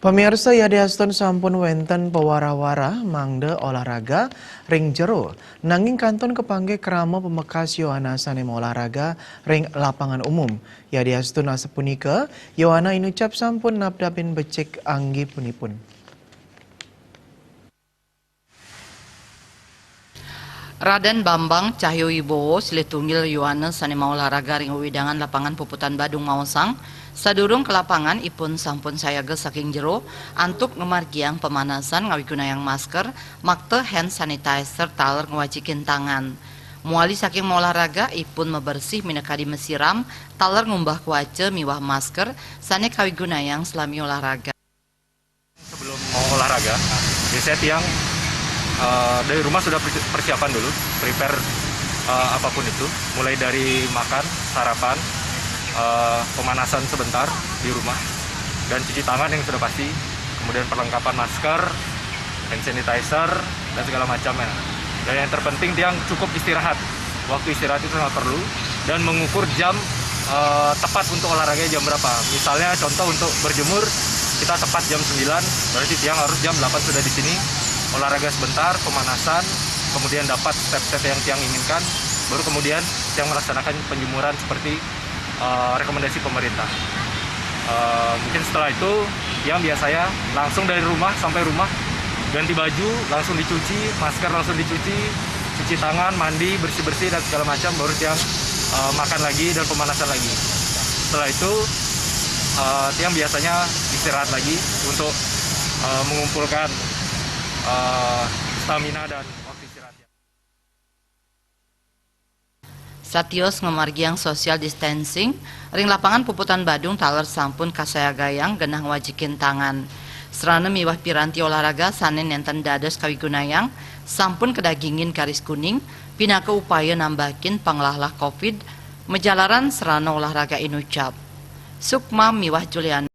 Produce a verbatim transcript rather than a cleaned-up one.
Pamirsa, yadiastun sampun wénten pawara-wara mangda olahraga ring jero, nanging kantun kapanggih krama pamekas Yowana sané maolahraga ring lapangan umum. Yadiastun asapunika, Yowana inucap sampun napdapin becik anggipunipun. Radén Bambang Cahyo Wibowo, silih tunggil Yowana sané maolahraga ring wewidangan Lapangan Puputan Badung maosang, sadurung ka lapangan ipun sampun sayaga saking jero antuk ngamargiang pamanasan ngawigunayang masker, makta hand sanitizer taler ngwacikin tangan. Mawali saking maolahraga, ipun mabersih minakadi masiram taler ngumbah kawaca miwah masker sané kawigunayang salami olahraga. Sebelum mau olahraga, biasanya tiang eh, dari rumah sudah persi- persiapan dulu, prepare eh, apapun itu, mulai dari makan, sarapan, eh, pemanasan sebentar di rumah, dan cuci tangan yang sudah pasti, kemudian perlengkapan masker, hand sanitizer, dan segala macamnya. Dan yang terpenting tiang cukup istirahat. Waktu istirahat itu sangat perlu dan mengukur jam eh, tepat untuk olahraga jam berapa. Misalnya contoh untuk berjemur kita tepat jam sembilan, berarti tiang harus jam delapan sudah di sini. Olahraga sebentar, pemanasan, kemudian dapat step-step yang tiang inginkan, baru kemudian tiang melaksanakan penjemuran seperti eh, rekomendasi pemerintah. Eh, mungkin setelah itu tiang biasanya langsung dari rumah sampai rumah, ganti baju, langsung dicuci, masker langsung dicuci, cuci tangan, mandi, bersih-bersih dan segala macam, baru tiang eh, makan lagi dan pemanasan lagi. Setelah itu eh, tiang biasanya istirahat lagi untuk eh, mengumpulkan eh, stamina dan waktu istirahat. Satios ngamargiang social distancing ring Lapangan Puputan Badung taler sampun kasayagayang genah ngwacikin tangan. Sarana miwah piranti olahraga sané nénten dados kawigunayang sampun kadagingin garis kuning pinaka upaya nambakin panglahlah covid majalaran sarana olahraga inucap. Sukma miwah Juliana.